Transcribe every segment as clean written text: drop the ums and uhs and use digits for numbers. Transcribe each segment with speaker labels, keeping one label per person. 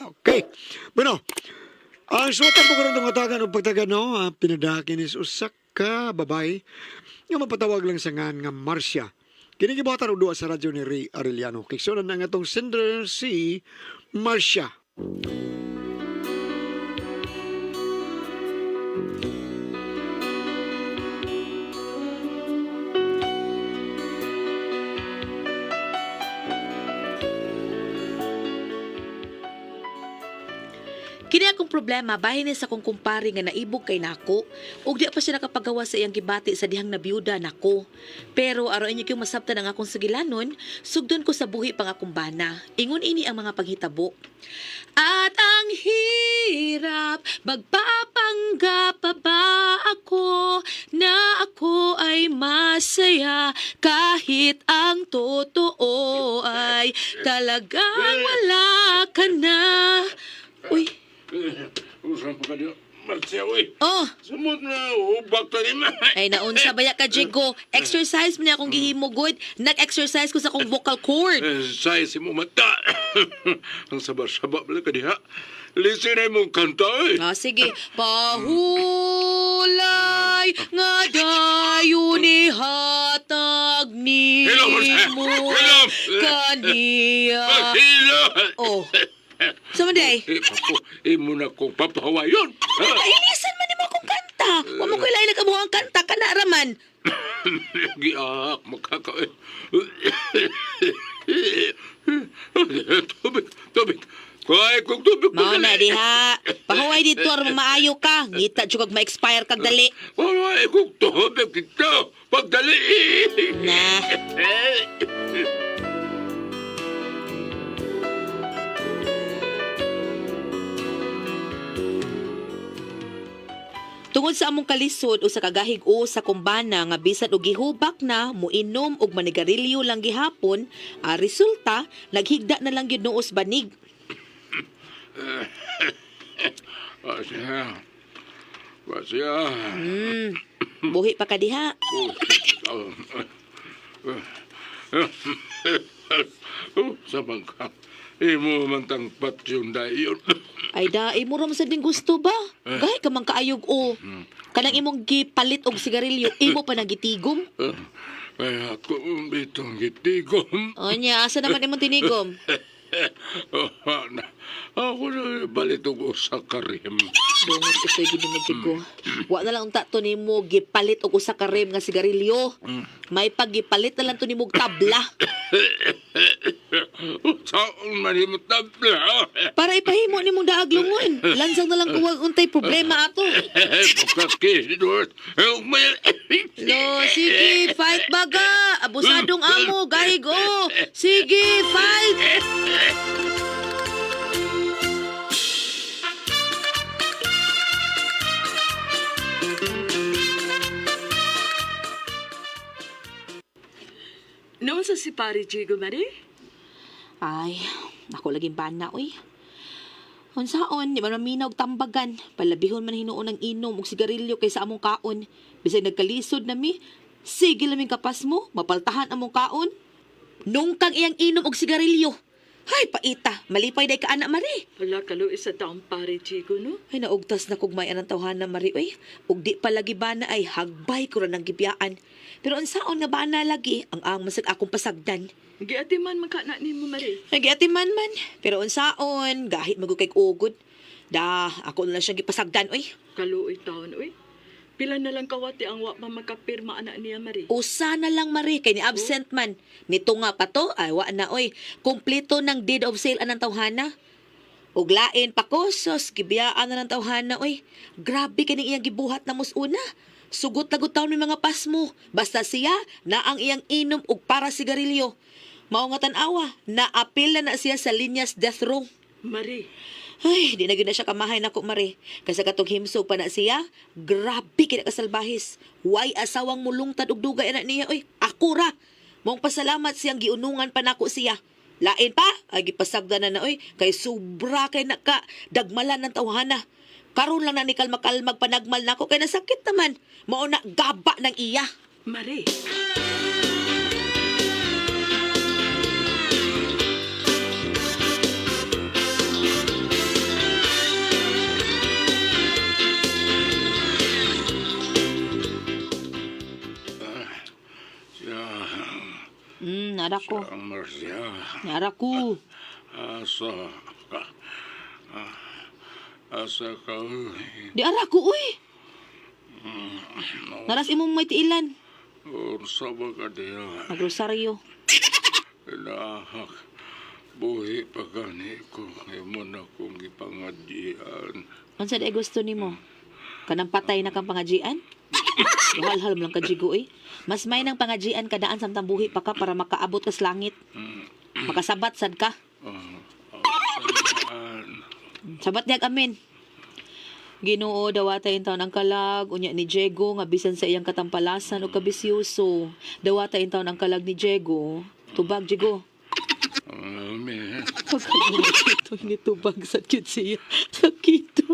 Speaker 1: Okay. Bueno, ang suwatan po karon tong tagan og pagtagan no, pinadakin is usa ka babae nga mapatawag lang sa ngan nga Marcia. Kini gibuhatan og duwa sa radyo ni Ray Arellano. Kiksunan na nga atong sender si Marcia.
Speaker 2: Kini akong problema bahin ni sa akong kumpare nga naibog kay nako ug di pa siya nakapagawa sa iyang gibati sa dihang nabiyuda nako. Pero aron inyo kyung masabtan ang akong sugilanon, sugdon ko sa buhi pang akong bana. Ingon ini ang mga panghitabo. At ang hirap, magpapanggap pa ba ako na ako ay masaya kahit ang totoo ay talagang wala ka na. Uy,
Speaker 3: Usa pa ka diyo. Marcia, uy.
Speaker 2: oh,
Speaker 3: Sumot na, hubak ta ni ma.
Speaker 2: ay naunsa baya ka, Jigo. Exercise mo na akong gihimo, good. Nag-exercise ko sa akong vocal cord.
Speaker 3: Eh, Say si mo mata. Ang saba-saba pala ka diha. Listen ay mong kanta, eh.
Speaker 2: Ah, sige. Pahulay nga dayon ni hatag ni
Speaker 3: Hello, Marcia.
Speaker 2: mo
Speaker 3: Hello.
Speaker 2: kaniya.
Speaker 3: Mahilo!
Speaker 2: Oh. Sa man day?
Speaker 3: Eh, papo, imo na kong papahawayon.
Speaker 2: Kainisan man nimo akong kanta. Wa mo ko ilain ka ang kanta kana raman.
Speaker 3: Giak, makaka... Tubig, tubig. Kuhay kong tubig.
Speaker 2: Mao na diha. Pahuway dito aron maayo ka. Ngita jud kag ma-expire kag dali.
Speaker 3: Kuhay kong tubig dito. Pagdali.
Speaker 2: Na. Tungod sa among kalisod o sa kagahig o sa kumbana nga bisan og gihubak na muinom og manigarilyo lang gihapon, ang resulta naghigda na lang gyud noos banig.
Speaker 3: Pasya. Pasya.
Speaker 2: Buhi pa ka diha.
Speaker 3: Oh, sa bangka. Imo man tang patyon dayon.
Speaker 2: Ay da, imo ra man sad ning gusto ba? Gahi ka man kaayog o. Kanang imong gipalit og sigarilyo, imo pa nang gitigom.
Speaker 3: Ay, ako itong gitigom.
Speaker 2: Onya, asa naman imong tinigom?
Speaker 3: Oh, na, ako na balit og usa ka rim.
Speaker 2: Dungot ito'y gid mo Jigo. Wa na lang unta to nimo gipalit og usa ka rem nga sigarilyo. May paggipalit na lang to nimo og tabla.
Speaker 3: Saon man imo tabla.
Speaker 2: Para ipahimo nimong daaglungon. Lansang na lang kuwag untay problema ato.
Speaker 3: Pagkakidot.
Speaker 2: Lo, sige, fight baga. Abusadong amo, gahig o. Sige, fight.
Speaker 4: Noon sa si Pare Jigo, Mari?
Speaker 2: Ay, ako laging bana, uy. Unsaon, di man maminaw og tambagan. Palabihon man hinuon ang inom og sigarilyo kaysa among kaon. Bisag nagkalisod na mi, sige laming kapas mo, mapaltahan among kaon. Nung kang iyang inom og sigarilyo. Hay, paita, malipay day ka anak, Mari.
Speaker 4: Wala kaluis sa taong Pare Jigo, no?
Speaker 2: Ay, naugtas na kugmay anang tawhana, Mari. Uy, ug di palagi bana ay hagbay ko ra ng gibiyaan. Pero unsaon nga bana lagi, ang ang masag akong pasagdan.
Speaker 4: Giatiman man ka na nimo, Mari.
Speaker 2: Nagiatiman man, pero unsaon, gahit magud kay ugod. Da, ako na lang siyang gipasagdan, uy.
Speaker 4: Kaluoy taon, uy. Pila na lang kawati ang wa pa makapirma anak niya, Mari.
Speaker 2: Usa na lang, Mari, kay ni absent man. Nito nga pa to, ay wa na, oy. Kompleto ng deed of sale anang tawhana. Ug lain pa ko, sos, gibiyaan na ng tawhana, oy. Grabe kining iyang gibuhat na una. Sugot na gud taon may mga pasmo. Basta siya, na ang iyang inom og para sigarilyo. Mao nga tan-awa, naapil na na siya sa linyas death row.
Speaker 4: Mari,
Speaker 2: Ay, di na gyud na siya kamahay nako mare. Kaysa katong himsog pa na siya, grabe kina kasalbahis. Way asawang mulungtad og dugay anak niya oy. Ako ra. Maong pasalamat siyang giunungan pa nako siya. Lain pa, ay gipasagda na na oy, kay sobra kay naka dagmalan ng tawhana. Karon lang na ni kalma-kalmag panagmal nako kay nasakit naman. Mao na gaba ng iya.
Speaker 4: Mari.
Speaker 2: Niara ko.
Speaker 3: Ang Marcia.
Speaker 2: Niara ko.
Speaker 3: Asa ka. Ah, asa ka. Uy.
Speaker 2: Di ara ko, uy. Naras imong may tiilan.
Speaker 3: Unsa ba ka diha?
Speaker 2: Nagrosaryo.
Speaker 3: Nahak. Buhi pa gani ko. Imo na kong gipangadyian.
Speaker 2: Unsa di gusto nimo? Kanang patay na kang pangajian? Halhal mo lang ka, Jigo, eh. Mas may nang pangajian kadaan samtang buhi pa ka para makaabot ka sa langit. Makasabat sad ka.
Speaker 3: Ah, saan?
Speaker 2: Sabat niya amin. Ginoo dawata in taon ang kalag unya ni Diego nga bisan sa iyang katampalasan o kabisyoso. Dawata in taon ang kalag ni Diego. Tubag Diego.
Speaker 3: Amen.
Speaker 2: Pagkakito ni tubag sa cute siya. Sakito.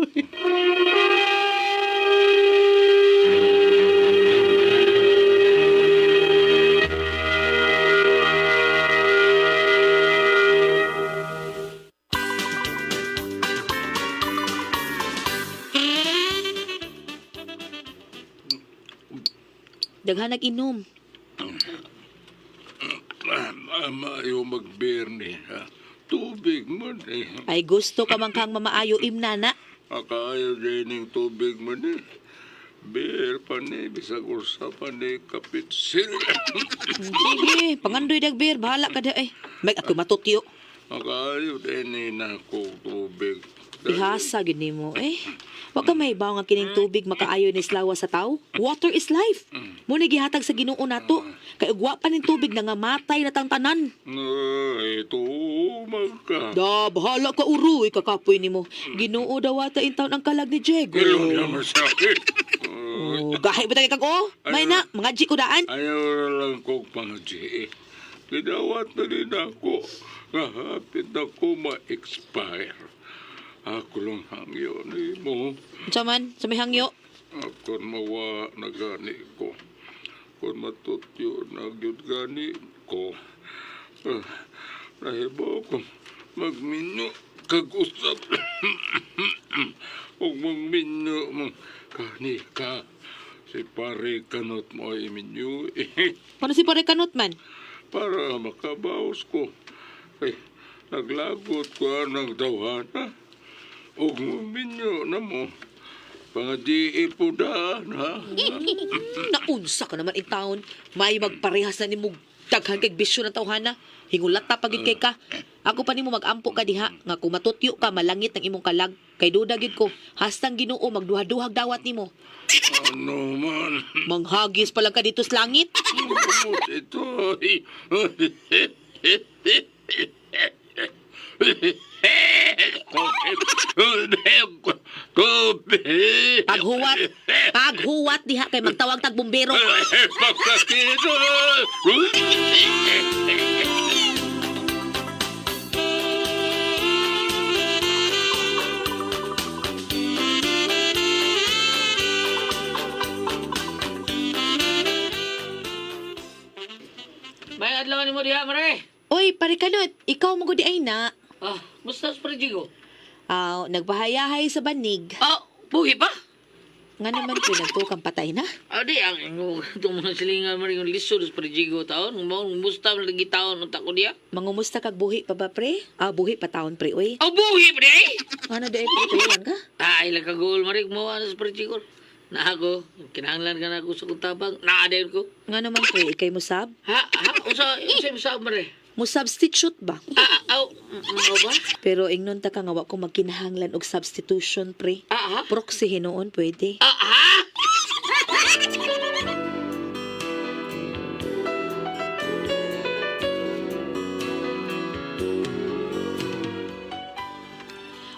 Speaker 2: Daghan nag-inom.
Speaker 3: Maayo magbirni ha. Tubig man eh.
Speaker 2: Ay gusto ka man kang mamaayo imnana.
Speaker 3: Akaayo din yung tubig man eh. Beer pa ni, bisag usa pa ni, kapitsil.
Speaker 2: Sige, pangandoy dagbir, bahala ka da eh. May ako matutyo.
Speaker 3: Akaayo din eh na ko tubig.
Speaker 2: Ihasa gid nimo eh. Wa ka mahibaw nga kining tubig makaayo ni slawa sa tao. Water is life. Mo ni gihatag sa Ginoo nato. Kay ug wa pa ning tubig nangamatay na tang tanan.
Speaker 3: Ay, tumag ka.
Speaker 2: Da bahala ka uro kakapoy nimo. Ginoo dawata in taon ang kalag ni Diego.
Speaker 3: Ilong naman sa akin.
Speaker 2: Oh, gahi ba tayo kag oh? May na, mga G ko daan.
Speaker 3: Ayaw na lang kong pangadyi. Gidawat na din ako. Kahapit ako ma-expire. Ako lang hangyo ni mo.
Speaker 2: Unsa man, sa may hangyo.
Speaker 3: Ako mawa na gani ko. Kung matutyo na gyud gani ko. Ah, nahibaw ko magminyo kag-usap. Ug magminyo mo kani ka. Si pare kanot mo ay minyo eh.
Speaker 2: Paano si pare kanot man?
Speaker 3: Para makabawas ko. Ay, naglagot ko ang tawhana. Ug minyo na mo. Pangadi po daan, ha?
Speaker 2: Naunsa ka naman in taon. May magparehas na nimo daghan kay bisyo ng tawhana. Hingulat ta pagid kay ka. Ako pa nimo magampo ka diha nga kung matutyo ka malangit ang imong kalag. Kay duda gid ko hastang Ginoo magduha-duhag dawat nimo.
Speaker 3: Ano man?
Speaker 2: Manghagis pa lang ka dito sa langit.
Speaker 3: Kumot ito. Tubig!
Speaker 2: Paghuwat, paghuwat diha kay magtawag tag bumbero.
Speaker 3: Pagkakito!
Speaker 5: May adlaw ni mo diha, mare.
Speaker 2: Oy, pare kanot, ikaw mo gud ay na.
Speaker 5: Ah, musta sa Jigo?
Speaker 2: Ah, nagpahayahay sa banig.
Speaker 5: Ah, buhi pa?
Speaker 2: Nga naman ko nagtukang patay na.
Speaker 5: Ah, di ang itong mga silingan mare yung lisod sa Jigo taon. Mo musta man lagi taon unta ko diha.
Speaker 2: Mangumusta kag buhi pa ba pre? Ah, buhi pa taon pre oy.
Speaker 5: Oh, buhi pre.
Speaker 2: Ano di ay pre, tuwan ka?
Speaker 5: Ah, ila ka goal mare mo ana sa Jigo. Na ako, kinahanglan ka na ako sa kong tabang. Naa dayon ko.
Speaker 2: Nga naman pre, ikay musab?
Speaker 5: Ha, ha, unsa unsa sa mare?
Speaker 2: Musubstitute ba?
Speaker 5: Ah, ah, aw, mo ba?
Speaker 2: Pero ingnon ta ka nga wa ko magkinahanglan og substitution pre.
Speaker 5: Ah, ha?
Speaker 2: Proxy hinuon pwede.
Speaker 5: Ah, ha?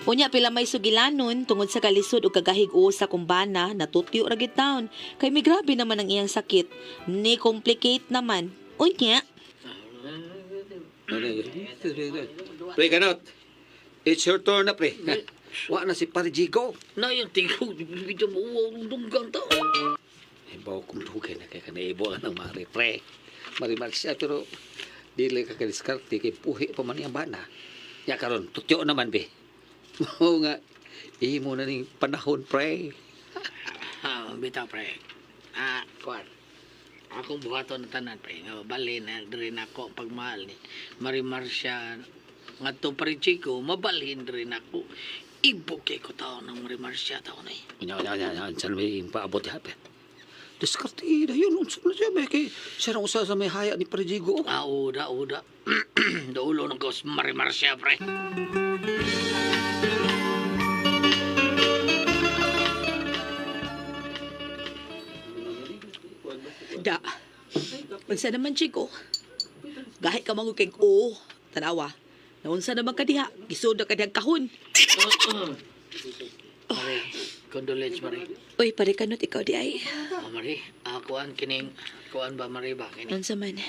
Speaker 2: Unya pila may sugilanon tungod sa kalisod ug kagahig sa kumbana natutyo ra gid taon. Kay mi grabe naman ang iyang sakit. Ni complicate naman. Unya,
Speaker 6: Pre, kanot. It's your turn na, pre. Wa na si Pare Jigo.
Speaker 5: Na yung tingog, bidyo mo uwaw ng dunggang taon.
Speaker 6: Ibaw kong dugay na kay kanaibo ang mare, pre. Marimar siya, pero dili ka kadiskarte kay puhi pa man iyang bana. Ya karon, tutyo naman, be. Mao nga, imo na ning panahon, pre.
Speaker 5: Ah, bitaw pre. Ah, kuan. Akong buhaton na tanan pre nga mabalhin na diri nako ang pagmahal ni Marie Marcia ngadto Pare Chico, mabalhin diri nako. Ibog kay ko taon ng Marie Marcia taon eh.
Speaker 6: Unya, unya, unya, unya, saan may paabot ya, pe. Diskarte na yun, unsa na siya, may kay, siya na usa sa may haya ni Pare Jigo. Oh.
Speaker 5: Ah, uda, uda. Daulo ng kos Marie Marcia pre.
Speaker 2: Da. Unsa naman, Chico? Gahi ka mangug kay oo. Tanawa. Naunsa naman ka diha? Gisod na ka dihang kahon.
Speaker 5: Marie, condolence Marie.
Speaker 2: Uy, pare kanot ikaw di ay.
Speaker 5: Oh, Marie, kuan kining kuan ba Marie ba kining
Speaker 2: Unsa man?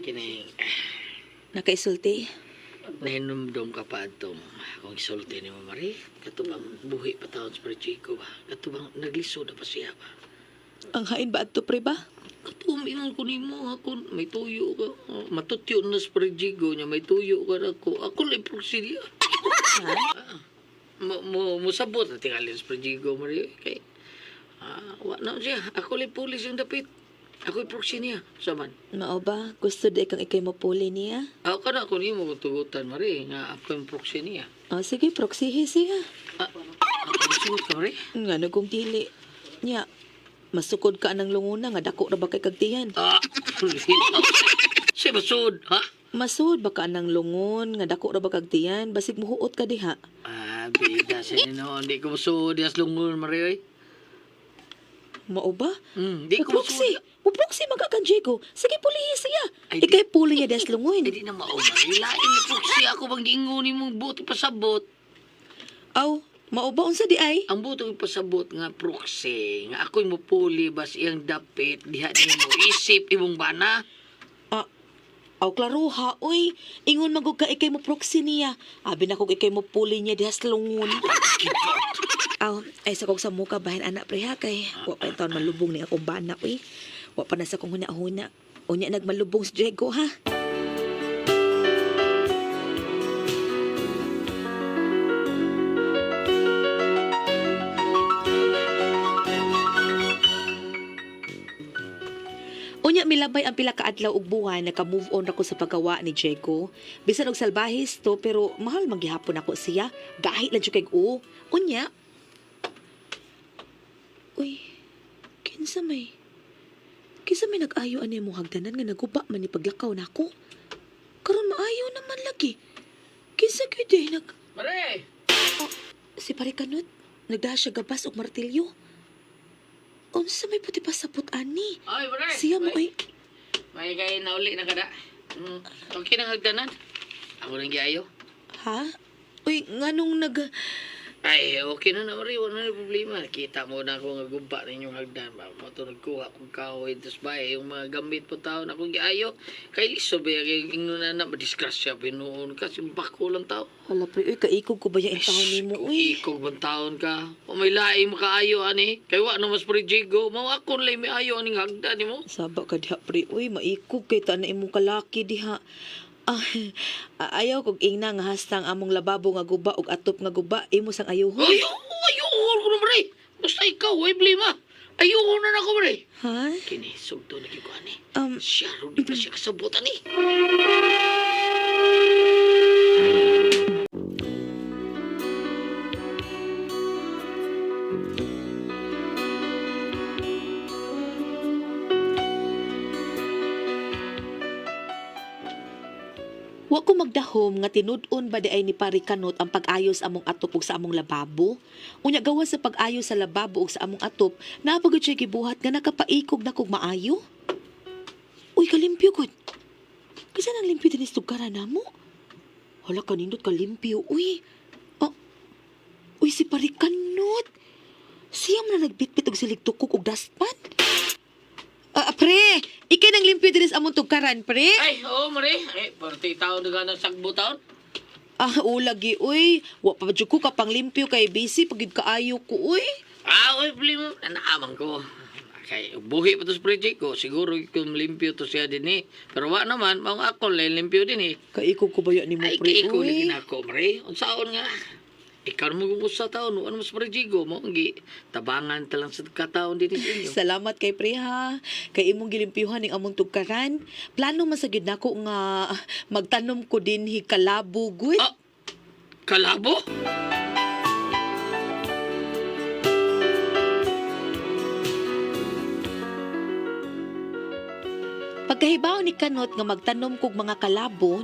Speaker 5: kining
Speaker 2: Nakaisulti.
Speaker 5: Nahinumdum ka pa atong akong isulti ni mo Marie. Kato bang buhi pa taon sa Pare Chico ba? Kato bang naglisod na pa siya ba?
Speaker 2: Ang hain ba adto pre ba?
Speaker 5: Kato ingon ko nimo ako may tuyo ka. Oh, matutyo na sa Pare Chico niya may tuyo ka na ako. Ako lang proxy
Speaker 2: Ha?
Speaker 5: Mo mo mosabot na tingali sa Pare Chico Marie kay wa na siya. Ako lang pulis yung dapit. Ako yung proxy niya. Saman.
Speaker 2: Mao ba? Gusto di kang ikay mopuli niya?
Speaker 5: Ako ka na ako nimo tugutan Marie nga ako yung proxy niya.
Speaker 2: Oh, sige, proxyhi siya.
Speaker 5: Sugot ka Marie?
Speaker 2: Nga nagong dili. Nya, masukod ka ng lunguna nga dako ra ba kay kagtiyan?
Speaker 5: Ah, siya basod, ha?
Speaker 2: Masud ba ka ng lungon nga dako ra ba kagtiyan? Basig muhuot ka diha.
Speaker 5: Ah, bida sa nino. Hindi ko masud yas lungon, Mario. Eh.
Speaker 2: Mao ba?
Speaker 5: Di ko
Speaker 2: Muproxy.
Speaker 5: masud.
Speaker 2: Muproxy man ka kang Diego. Sige, pulihi siya.
Speaker 5: Ay, di-
Speaker 2: Ikay puli niya des lungon.
Speaker 5: Hindi na mao, Mario. Lain na proxy ako bang giingon nimong buti pasabot.
Speaker 2: Aw, mao ba unsa di ay?
Speaker 5: Ang buto pasabot nga proxy, nga ako'y mupuli bas iyang dapit diha nimo isip imong bana.
Speaker 2: Ah, aw klaro ha, oy. Ingon man gud ka ikay mo proxy niya. Abi na kog ikay mo puli niya diha sa lungon. Aw, ay sa kog sa muka bahin anak pre ha kay wa pa taon malubong ni akong bana oy. Wa pa na sa kong huna-huna. Unya nagmalubong si Diego ha. Unya milabay ang pila ka adlaw ug buwan naka-move on ako sa paggawa ni Diego. Bisan og salbahis to pero mahal man gihapon ako siya. Gahi lang jud kay oo. Unya. Uy, kinsa may? Kinsa may nag-ayo ani mo hagdanan nga naguba man ni paglakaw nako? Karon maayo naman lagi. Kinsa gyud eh nag
Speaker 5: Mare!
Speaker 2: si pare kanot nagdaha siya gabas og martilyo. Unsa may puti pa sapot ani?
Speaker 5: Ay, Mare!
Speaker 2: Siya mo ay
Speaker 5: May kay nauli na kada. Okay nang hagdanan. Ako nang giayo.
Speaker 2: Ha? Uy, nganong nag...
Speaker 5: Ay, okay na na, Marie. Wala na problema. Nakita mo na ako nga guba ninyong hagdan. Ba, mo ito nagkuha kong kahoy. Tapos ba, eh, yung mga gamit po tao na akong giayo. Kay liso ba, yung ingnon na na, madisgrasya, binuon ka. Simbako lang tao.
Speaker 2: Hala, pre, uy, kaikog ko ba yung taon nimo, uy?
Speaker 5: Ikog bang taon ka? O may laing makaayo, ani. Kay wa na mas pre Jigo. Mao ako lang may ayo aning hagdan nimo.
Speaker 2: Saba ka diha, pre, uy, maikog kay ta na imong kalaki diha. Ah, ayaw kog ingna nga hastang among lababo nga guba ug atop nga guba, imo sang ayuhon.
Speaker 5: Ayo, ayo ko na, Marie. Basta ikaw, ay blima. Ayoko na na ako, Marie.
Speaker 2: Ha?
Speaker 5: Kini, sugto na gyud ko, ani. Siya, ron, di pa siya kasabutan, eh.
Speaker 2: Wa ko magdahom nga tinud-on ba di ay ni Pare Kanot ang pag-ayos among atop ug sa among lababo. Unya gawas sa pag-ayos sa lababo ug sa among atop, naa pa gud siya gibuhat nga nakapaikog na kog maayo. Uy, kalimpyo gud. Kinsa nang limpyo dinis tugkara namo? Hala kanindot kalimpyo, uy. Oh, uy si Pare Kanot. Siya man na nagbitbit og silig tukok og dustpan. Ah, pre, ikay nang limpyo dinis among tugkaran, pre.
Speaker 5: Ay, oo, Marie. Ay, parte taon na ganang sagbo taon.
Speaker 2: Ah, ulagi, uy. Wa pa jud ko kapang limpyo kay busy pag gyud kaayo ko, uy.
Speaker 5: Ah, oy, problema. Nanaamang ko. Kay buhi pa to sa project ko. Siguro kung limpyo to siya din eh. Pero wa naman, maong ako lang limpyo din eh.
Speaker 2: Kaikog ko ba yan nimo,
Speaker 5: Ay,
Speaker 2: pre,
Speaker 5: kay ikaw
Speaker 2: uy?
Speaker 5: lagi na ako, Marie. Unsaon nga. Ikaw mo kung sa taon, ano mas Jigo mo ang gi tabangan ta lang sa kataon din sa inyo.
Speaker 2: Salamat kay pre ha. Kay imong gilimpyuhan ning among tugkaran. Plano man sa gyud nako nga magtanom ko din hi kalabo gud.
Speaker 5: Ah, kalabo?
Speaker 2: Pagkahibaw ni Kanot nga magtanom kog mga kalabo,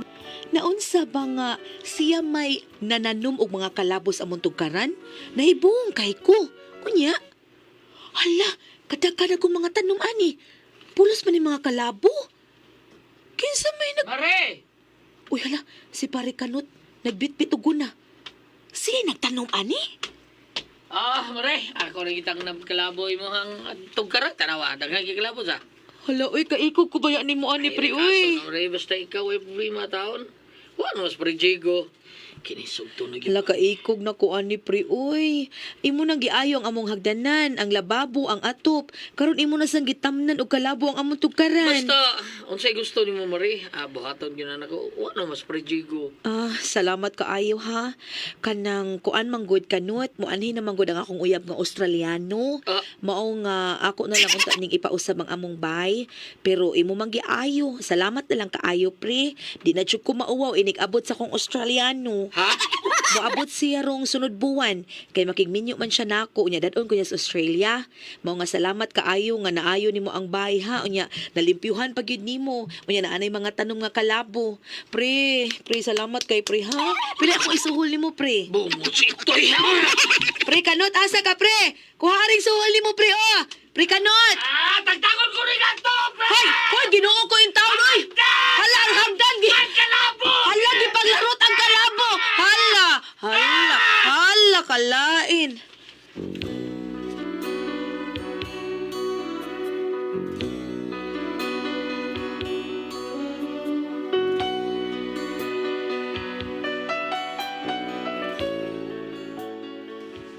Speaker 2: naunsa ba nga siya may nananom og mga kalabo sa among tugkaran? Nahibong kay ko. Unya, hala, kadagkada kong mga tanom ani. Pulos man ni mga kalabo. Kinsa may nag...
Speaker 5: Mare!
Speaker 2: Uy, hala, si pare Kanot, nagbitbit og guna. Siya nagtanom ani?
Speaker 5: Ah, mare, ako rin kitang nagkalaboy mo ang tugkaran. Tanawa, daghan kay kalabo sa.
Speaker 2: Hala, uy, kaikog ko ba yan ni mo ani, pre, uy?
Speaker 5: Kaso na, mare, basta ikaw ay problema taon. Wa mas pre Jigo. Kinisugto na gyud.
Speaker 2: Hala, kaikog na ko ani, pre, uy. Imo nang giayo ang among hagdanan, ang lababo, ang atop. Karon imo na sang gitamnan og kalabo ang among tugkaran.
Speaker 5: Basta unsay gusto nimo mare, ah, buhaton gyud na nako. Wa na mas pre Jigo.
Speaker 2: Ah, salamat kaayo ha. Kanang kuan manggod kanut, muanhi na manggod ang akong uyab nga Australiano.
Speaker 5: Ah.
Speaker 2: Mao nga ako na lang unta ning ipausab ang among bay, pero imo man giayo. Salamat na lang kaayo pre. Di na jud ko mauwaw inig abot sa akong Australiano.
Speaker 5: Ha?
Speaker 2: Moabot siya rong sunod buwan kay makigminyo man siya nako unya dadon ko niya sa Australia. Mao nga salamat kaayo nga naayo nimo ang bay ha unya nalimpyuhan pa gyud nimo unya naanay mga tanom nga kalabo. Pre, pre salamat kay pre ha. Pili ako isuhol nimo pre.
Speaker 5: Bungo si itoy.
Speaker 2: Pre kanot asa ka pre? Kuha ring suhol nimo pre oh. Pre kanot.
Speaker 5: Ah, tagtakon ko rin ato, pre!
Speaker 2: Hoy, hoy Ginoo ko yung taon oy. Hala ang hagdan gi.
Speaker 5: Kalabo!
Speaker 2: Hala gipaglarot ang kalabo. Hala, hala, hala kalain.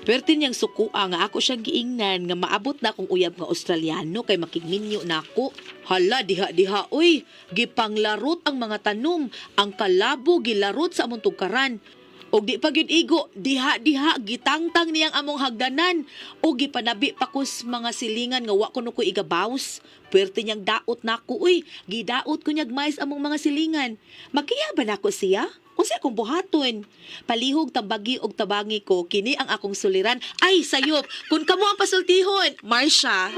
Speaker 2: Pwerte niyang sukua nga ako siyang giingnan nga maabot na akong uyab nga Australiano kay makigminyo na ako. Hala, diha-diha, uy. Gipanglarot ang mga tanom. Ang kalabo gilarot sa among tugkaran. Og di pa gyud igo, diha-diha gitangtang niyang among hagdanan. Og gipanabi pa ko sa mga silingan nga wa kuno ko igabaws. Pwerte niyang daot nako, uy. Gidaot ko niyag mais among mga silingan. Magkiya ba nako siya? Unsa akong buhaton? Palihog tambagi og tabangi ko kini ang akong suliran. Ay sayop, kun kamo ang pasultihon, Marsha.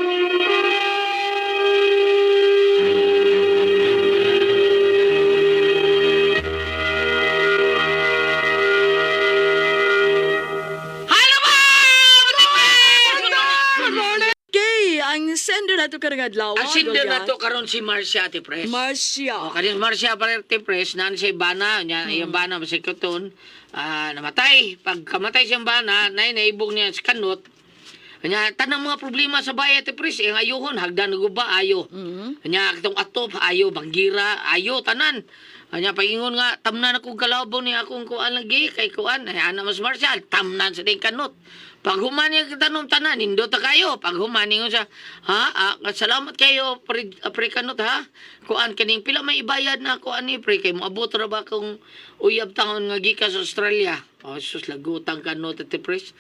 Speaker 5: Halo ba!
Speaker 4: Okay, ang sender nato karong adlaw.
Speaker 5: Ang sender na to karon si Marcia Ate Pres.
Speaker 4: Marcia.
Speaker 5: O, kaning Marcia Ate Pres, naan siya bana, niya, iyang bana, masikuton, ah, namatay. Pagkamatay siyang bana, nay, naibog niya sa kanot. Nya, tanang mga problema sa bahay Ate Pres, eh, ayuhon, hagdan guba, ayo. Nya, katong atop, ayo, banggira, ayo, tanan. Nya, pagingon nga, tamnan akong kalabo ni akong kuan lagi, kay kuan, ay, ana mas Marcia, tamnan sa ding kanot. Pag human niya kitanom tanan, nindot ta kayo. Pag human niya siya, ha, ah, salamat kayo, pre, ah, pre kanot ha. Kuan kaning pila may ibayad na kuan ni pre kay moabot ra ba kung uyab taon nga gikan sa Australia. Oh, sus lagutang kanot ate pres.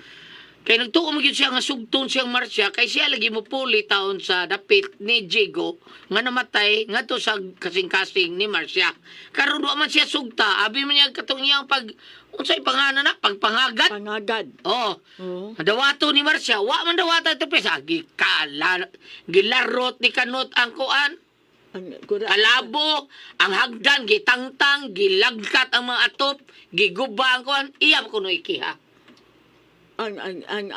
Speaker 5: Kay nagtuo man gyud siya nga sugton siyang Marcia kay siya lagi mo puli taon sa dapit ni Jigo nga namatay ngadto sa kasing-kasing ni Marcia. Karon wa man siya sugta, abi man niya katong iyang pag unsay pangalan na pagpangagat.
Speaker 4: Pangagad.
Speaker 5: Oh.
Speaker 4: Oo.
Speaker 5: Dawato ni Marcia, wa man dawata ito pres. Ah, gikala, gilarot ni kanot ang kuan,
Speaker 4: Ang kura.
Speaker 5: kalabo, ang hagdan, gitangtang, gilagkat ang mga atop, giguba ang kuan, iya ko no ikiha.
Speaker 4: Ang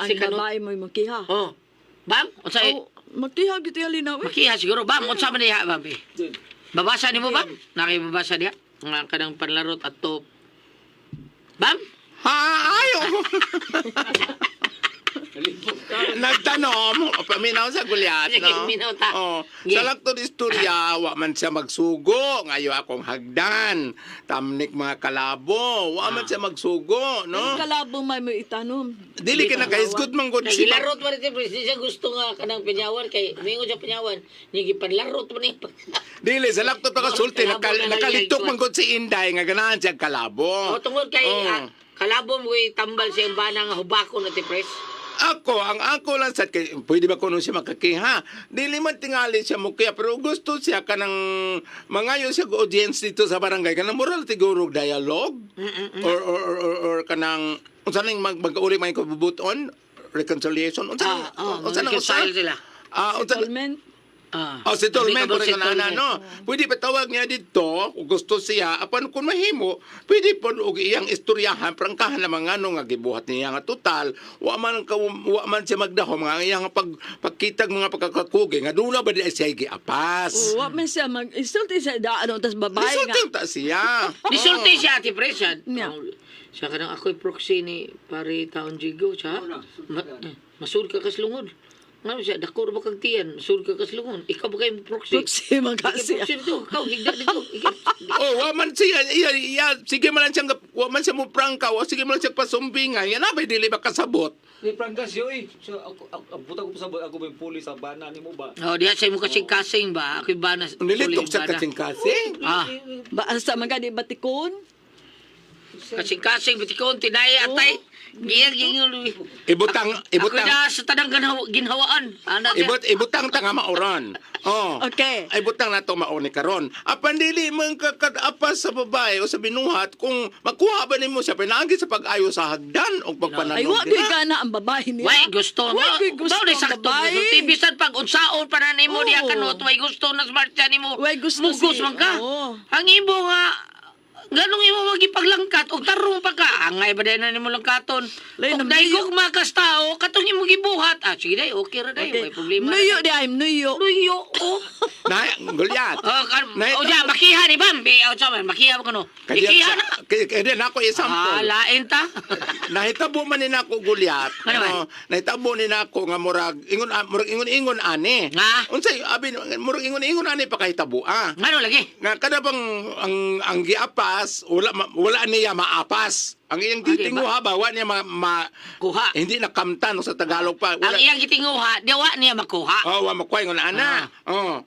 Speaker 5: Si Kanot.
Speaker 4: babae mo makiha.
Speaker 5: Oh. Bam, unsay
Speaker 4: Oh, makiha gyud yung linaw. eh.
Speaker 5: makiha siguro bam, unsa man diha bam? eh? Babasa nimo bam? Nakibabasa diha nga kanang panlarot atop. Bam?
Speaker 7: Ha, ayo. Nagtanom, paminaw sa gulyat,
Speaker 5: Sige,
Speaker 7: no?
Speaker 5: minaw ta.
Speaker 7: Oh,
Speaker 5: Sige.
Speaker 7: sa laktod istorya, wa man siya magsugo, ngayo akong hagdan. Tamnik mga kalabo, wa man siya magsugo, no?
Speaker 4: Ang kalabo may mo itanom.
Speaker 7: Dili ka nakaisgot man gud
Speaker 5: Kay
Speaker 7: si
Speaker 5: gilarot man ito, pre. Di siya gusto nga kanang pinyawan kay mingon siya pinyawan, niya gipanlarot man niya.
Speaker 7: Dili sa laktod pa kasulti
Speaker 5: Kalabo na lang
Speaker 7: nakalitok
Speaker 5: yung
Speaker 7: man gud si Inday nga ganahan siya kalabo.
Speaker 5: O tungod kay
Speaker 7: Oh.
Speaker 5: ah, Kalabo mo tambal sa iyang bana nga hubako na ti pres.
Speaker 7: Ako, ang ako lang sa kay pwede ba kuno siya makakiha? Dili man tingali siya mo kaya pero gusto siya kanang mangayo siya og audience dito sa barangay kanang moral siguro og dialogue or kanang unsa ning mag-uli may kabubuton reconciliation unsa ning unsa nang usa?
Speaker 5: Reconcile sila.
Speaker 7: Ah, unsa
Speaker 4: Settlement.
Speaker 5: Ah.
Speaker 7: Oh, settlement
Speaker 5: Amicable
Speaker 7: ko rin
Speaker 5: settlement.
Speaker 7: no. Pwede patawag niya dito kung gusto siya apan kung mahimo, pwede po og iyang istoryahan prangkahan na mga ano nga gibuhat niya nga total, wa man siya magdahom nga ang iyang pagkitag mga pagkakakugi nga duna ba di ay siya giapas.
Speaker 4: Wa man siya mag isulti sa daan tas babae nga.
Speaker 7: Isulti ta siya.
Speaker 5: Nisulti siya ati pres. Siya,
Speaker 4: Yeah.
Speaker 5: siya kanang ako'y proxy ni pare taon Jigo. Siya, masud ka kaslungon. Nga siya, dakor ba kag tiyan, masud ka kaslungon. Ikaw ba kayo proxy?
Speaker 4: Proxy man ka
Speaker 5: Ikaw
Speaker 4: siya.
Speaker 5: proxy dito, ikaw higda dito.
Speaker 7: Oh, wa man siya iya, iya, sige man lang siyang wa man siya mo prangka, wa sige man lang siya pasumbingan. Yan na ba dili ba kasabot?
Speaker 8: Di prangkas yo eh. So ako ako ang butang ko pasabot ako ba yung pulis sa bana nimo ba?
Speaker 5: Oh, diha sa imo kasing-kasing ba? Ako'y bana.
Speaker 7: Nilitok
Speaker 5: pulis
Speaker 7: sa
Speaker 5: bana.
Speaker 7: kasing-kasing.
Speaker 5: Ah,
Speaker 4: Ba asa man ka di batikon?
Speaker 5: kasing-kasing, bitikon, tinay, atay. Giyang, giyang,
Speaker 7: Ibutang
Speaker 5: Ako
Speaker 7: ibutang
Speaker 5: na sa tanang ginhawaan. Ana siya.
Speaker 7: Ibutang ta nga maoron. Oh.
Speaker 4: Okay.
Speaker 7: Ay butang nato maon ni karon. Apan dili man ka apas sa babae o sa binuhat kung makuha ba nimo siya pinaagi sa pag-ayo sa hagdan o pagpananom
Speaker 4: Ay wa
Speaker 7: dira.
Speaker 4: gyud gana ang babae niya.
Speaker 5: Way gusto mo.
Speaker 4: Way gyud gusto
Speaker 5: Mao ni
Speaker 4: ang
Speaker 5: sakto
Speaker 4: babae.
Speaker 5: gusto. Bisan pag unsaon pa na nimo
Speaker 4: Oo.
Speaker 5: diha kanot, way gusto na smart siya nimo.
Speaker 4: Way gusto
Speaker 5: Mugos
Speaker 4: si-
Speaker 5: man ka.
Speaker 4: Oo.
Speaker 5: Ang imo nga ganong imo magipaglangkat og tarong pa ka. Angay ba na nimo langkaton?
Speaker 4: Lay,
Speaker 5: Og
Speaker 4: namliyo.
Speaker 5: daigog makas tao katong imo gibuhat. Ah sige day, okay ra day,
Speaker 4: Okay.
Speaker 5: way problema.
Speaker 4: Nuyo di ay nuyo.
Speaker 5: Nuyo. Oh.
Speaker 7: Na Goliath.
Speaker 5: Oh, kan,
Speaker 7: Na-
Speaker 5: oh, ja, makiha ni Bam. Be, oh, sama, makiha mo kuno.
Speaker 7: Kaya
Speaker 5: Ikiha na.
Speaker 7: kaya na ako example.
Speaker 5: Ah, lain ta.
Speaker 7: Nahitabo man ni nako Goliath.
Speaker 5: Ano ba?
Speaker 7: Oh, nahitabo ni nako nga murag ingon ah, murag ingon-ingon ani.
Speaker 5: Nga?
Speaker 7: Unsay abi murag ingon-ingon ani pa kahitabo ah.
Speaker 5: Ngano lagi?
Speaker 7: Nga kada bang ang giapas wala niya maapas. Ang iyang
Speaker 5: Okay,
Speaker 7: gitinguha ba wa niya
Speaker 5: Kuha.
Speaker 7: hindi nakamtan sa Tagalog pa.
Speaker 5: Ang
Speaker 7: Wala.
Speaker 5: iyang gitinguha, di wa niya makuha.
Speaker 7: Oh, wa makuha ingon ana. Oh.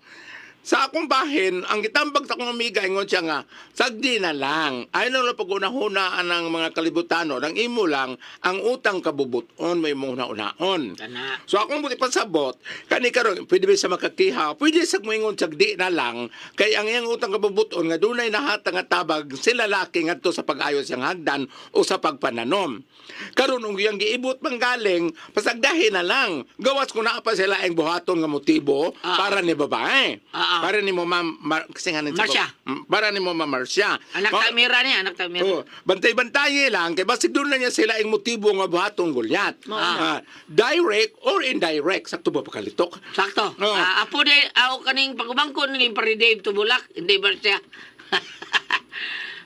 Speaker 7: Sa akong bahin, ang gitambag sa akong amiga ingon siya nga, sagdi na lang. Ay na lang pag-unahunaan ang mga kalibutano, ang imo lang, ang utang kabubuton may imong una-unaon.
Speaker 5: Kana.
Speaker 7: So akong buti pasabot, kani karon pwede ba siya makakiha? Pwede sa moingon sagdi na lang kay ang iyang utang kabubuton nga dunay nahatag nga tabag sila lalaki ngadto sa pag-ayos siyang hagdan o sa pagpananom. Karon ung iyang giibot manggaling, pasagdahin na lang. Gawas ko naa pa sila ang buhaton nga motibo
Speaker 5: Ah.
Speaker 7: para ni babae.
Speaker 5: Ah, ah.
Speaker 7: Para ni mo ma'am kasi nga nin sa
Speaker 5: Marcia.
Speaker 7: Para ni mo ma'am Marcia.
Speaker 5: Anak
Speaker 7: Oh,
Speaker 5: ta mira niya, anak ta mira.
Speaker 7: Oh, bantay-bantaye lang kay basig doon na niya sila ang motibo nga buhaton Goliath.
Speaker 5: Ah.
Speaker 7: Ah, direct or indirect sakto ba pakalitok?
Speaker 5: Sakto.
Speaker 7: Oo.
Speaker 5: Ah, apo de ako kaning pagumangkon ni Pare Dave Tubulak, hindi ba siya?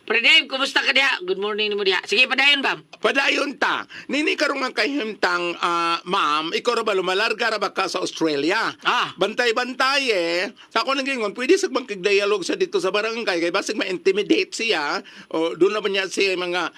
Speaker 5: Pare Dave, kumusta ka diha? Good morning nimo diha. Sige, padayon bam.
Speaker 7: Padayon ta. Nini karong ang kahimtang ma'am, ikaw ra ba lumalarga ra ba ka sa Australia?
Speaker 5: Ah.
Speaker 7: Bantay-bantay eh. Sa ako nang gingon, pwede sa magkig-dialogue siya dito sa barangay kay basig ma-intimidate siya o doon na ba niya siya mga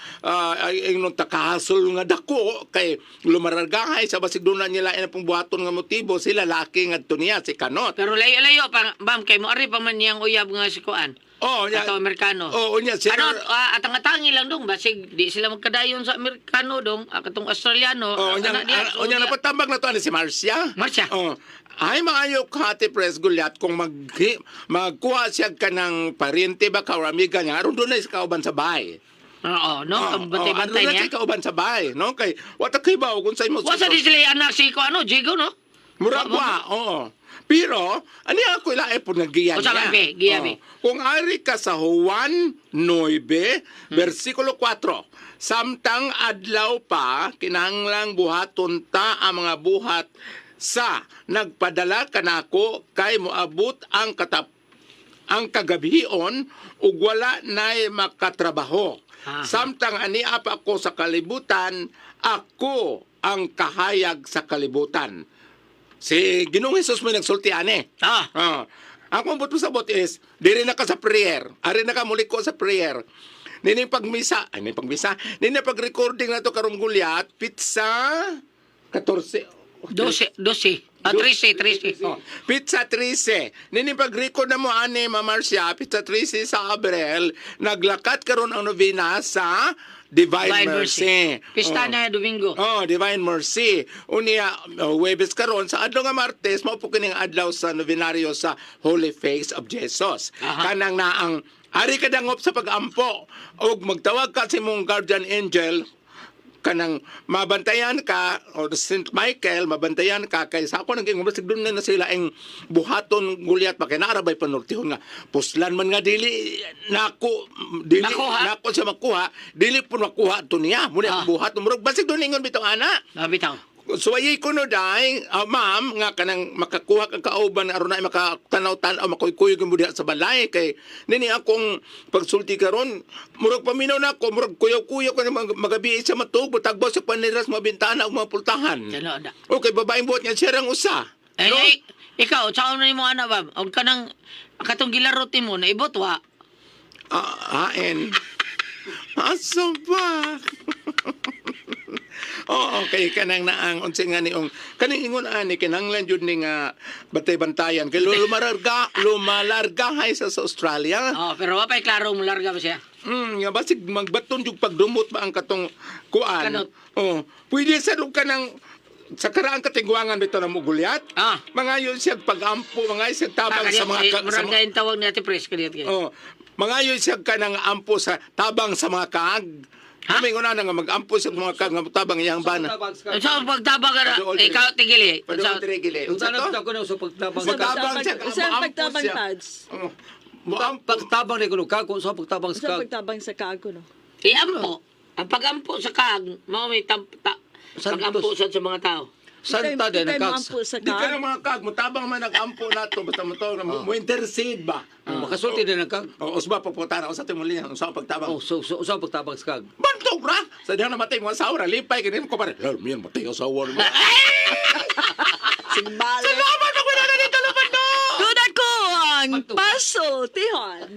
Speaker 7: ay ingnon takahasol nga dako kay lumarargahay sa basig doon na nila ina pong buhaton nga motibo sila laki ngadto niya si Kanot.
Speaker 5: Pero layo-layo pa bam kay mo ari pa man niyang uyab nga si kuan.
Speaker 7: Oh, nya.
Speaker 5: Ato Amerikano.
Speaker 7: Oh, unya siya.
Speaker 5: Ano, atang-atangi lang dong basig di sila magkadayon sa Amerikano dong, katong Australiano.
Speaker 7: Oh, unya,
Speaker 5: ana diha, so
Speaker 7: unya
Speaker 5: diha.
Speaker 7: napatambag na to ani si Marcia.
Speaker 5: Marcia.
Speaker 7: Oh. Ay maayo ka Ate Pres Gulyat kung magkuha siya ka ng parente ba ka or amiga niya aron doon na siya kauban sa bahay.
Speaker 5: Oo, no,
Speaker 7: Oh,
Speaker 5: ang bantay-bantay
Speaker 7: oh, aron na
Speaker 5: niya.
Speaker 7: siya kauban sa bahay, no? Kay wa ta kay ba kung sa imo.
Speaker 5: Wa sa di sila anak si ko ano, Jigo no?
Speaker 7: Murag wa, oo. Pero ani ako ila po nagiya
Speaker 5: O,
Speaker 7: niya.
Speaker 5: sabi, be, giya, be.
Speaker 7: Oo. Kung ari ka sa Juan 9, versikulo 4. Samtang adlaw pa, kinahanglang buhaton ta ang mga buhat sa nagpadala kanako kay moabot ang ang kagabion ug wala nay makatrabaho.
Speaker 5: Aha.
Speaker 7: Samtang ani pa ako sa kalibutan, ako ang kahayag sa kalibutan. Si Ginoong Hesus mo nagsulti ani.
Speaker 5: Ah.
Speaker 7: Ah. Ang kong buto sabot is, diri na ka sa prayer. Ari na ka muli ko sa prayer. Nini pagmisa, ay nini pagmisa, nini pag-recording na to karong Gulyat, pizza 14.
Speaker 5: 12, 12. Ah, 13, 13.
Speaker 7: Oh, pizza 13. Nini pag-record na mo ani Ma'am Marcia, pizza 13 sa Abril, naglakat karon ang novena sa Divine,
Speaker 5: Divine
Speaker 7: Mercy.
Speaker 5: Mercy. Pista
Speaker 7: Oh.
Speaker 5: na Domingo.
Speaker 7: Oh, Divine Mercy. Unya Huwebes karon sa adlaw nga Martes mao po kining adlaw sa novenario sa Holy Face of Jesus.
Speaker 5: Aha.
Speaker 7: Kanang naang ari ka dangop sa pagampo og magtawag ka sa imong guardian angel kanang mabantayan ka o Saint Michael mabantayan ka kay sa ako naging basig dun na sila ang buhaton gulyat pa kay naarabay panortihon nga puslan man nga dili nako dili
Speaker 5: Makuha.
Speaker 7: nako siya makuha dili po makuha to niya muna
Speaker 5: Ah.
Speaker 7: ang buhat murag basig dun ingon bitaw ana.
Speaker 5: Ah, bitaw.
Speaker 7: Suwayi ko no day, ma'am, nga kanang makakuha kang kauban aron na makatanaw-tanaw makuykuyog mo diha sa balay kay nini akong pagsulti karon murag paminaw na ako murag kuyaw-kuyaw ka na magabi sa matug tagbo sa paniras mga bintana ug mga pultahan.
Speaker 5: Tinuod na.
Speaker 7: Okay, babaeng buhat niya siya rang usa.
Speaker 5: Eh,
Speaker 7: No?
Speaker 5: eh, ikaw, saan na mo ana ba? Og kanang katong gilarot nimo na ibot wa.
Speaker 7: Ah, en. Asa ba? Oo, okay kanang naang unsa nga niong kaning ingon ani kinahanglan jud ni nga bantay-bantayan kay lumalarga lumalargahay sa Australia.
Speaker 5: Oh, pero wa pa'y klaro mo larga ba siya.
Speaker 7: Nga basig magbaton jud pagdumot ba ang katong kuan.
Speaker 5: Kanot.
Speaker 7: Oh, pwede sa ka ng sa karaang katigwangan bitaw na mugulyat.
Speaker 5: Ah.
Speaker 7: Mangayon siya pagampo, mangayon siya tabang sa mga
Speaker 5: eh,
Speaker 7: ka- sa
Speaker 5: murag
Speaker 7: mga-
Speaker 5: na yung tawag ni Ate Pres kaniyat kay.
Speaker 7: Oh, mangayon siya ka ng ampo sa tabang sa mga kaag.
Speaker 5: Ha?
Speaker 7: Ha? Kami na nga mag-ampo sa mga kaag nga tabang iyang bana.
Speaker 5: Sa pagtabang ka na,
Speaker 7: Paduol
Speaker 5: ikaw tigili.
Speaker 7: Paduol dire gili.
Speaker 8: Unsa
Speaker 7: Unsa
Speaker 8: na
Speaker 7: to?
Speaker 8: bitaw ko na sa pagtabang
Speaker 7: Sa
Speaker 8: sa kag.
Speaker 7: tabang siya,
Speaker 4: Sa
Speaker 7: maampo
Speaker 4: pagtabang
Speaker 7: siya.
Speaker 4: pads.
Speaker 7: Oh, moampo.
Speaker 8: Pagtabang ni kuno kag sa pagtabang sa
Speaker 4: Sa
Speaker 8: kag.
Speaker 4: pagtabang sa kag no.
Speaker 5: Iampo. Ang pagampo sa kaag, mao may tam, ta,
Speaker 8: Santos.
Speaker 5: pagampo sa mga tao.
Speaker 8: Santa din
Speaker 4: Ikay
Speaker 8: ang kag.
Speaker 4: moampo sa
Speaker 7: Di ka
Speaker 4: kag.
Speaker 7: ng mga kaag, mutabang man nag-ampo nato basta mo to, mo intercede ba?
Speaker 8: Makasulti din ang kag.
Speaker 7: O usba pagputana usa timong linya unsa ang pagtabang.
Speaker 8: Oh, so so sa pagtabang sa kag.
Speaker 7: Bantog ra. Sa diha namatay mga asawa ra lipay kini ko pare. Lol, miyan matay ang asawa mo.
Speaker 4: Sigbalik.
Speaker 7: Salamat ako na dito.
Speaker 4: Good ako ang paso, Tihon.